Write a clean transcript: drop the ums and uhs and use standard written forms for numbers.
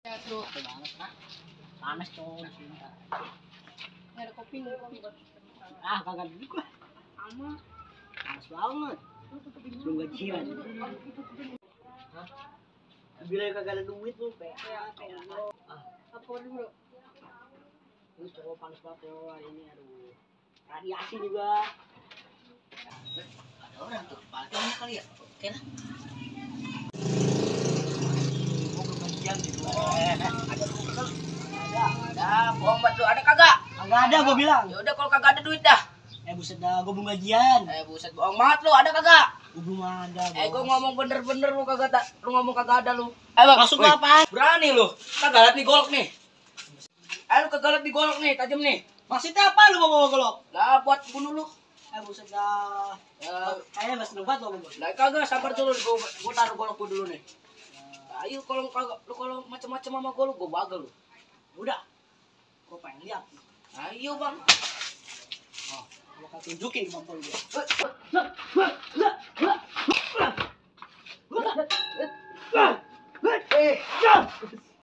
Ya, bro. Banget, Kak. Panas coy, cinta. Ada kopi nih, kopi. Ah, kagak juga. Sama. Panas banget. Belum gajian. Hah? Bila kagak ada duit lu, PA. Apa kabar, bro? Lu cowok panas banget loh hari ini, aduh. Radiasi juga. Ada orang tuh, palingnya kali ya. Oke lah. Mau ke gajian gitu. Ada lu kesel. Ada, bohong banget lu. Ada kagak? Kagak ada gua bilang. Ya udah kalau kagak ada duit dah. Buset dah, gua belum gajian. Buset bohong banget lu. Ada kagak? Gua belum ada. Gua ngomong bener-bener lu kagak lu ngomong kagak ada lu. Bang, maksud lu apaan? Berani lu. Kagak liat nih golok nih. Lu kagak liat nih golok nih, tajam nih. Maksudnya apa lu mau bawa golok? Lah buat bunuh lu. Buset dah. Kayaknya gak seneng banget lo gua. Lah kagak, sabar dulu. Gua taruh golok gua dulu nih. Ayo kalau kagak lu kalau macam-macam sama gua lu, gua bagal lu. Udah. Gua pengen lihat. Ayo, Bang. Oh, gua akan tunjukin kemampuan gua.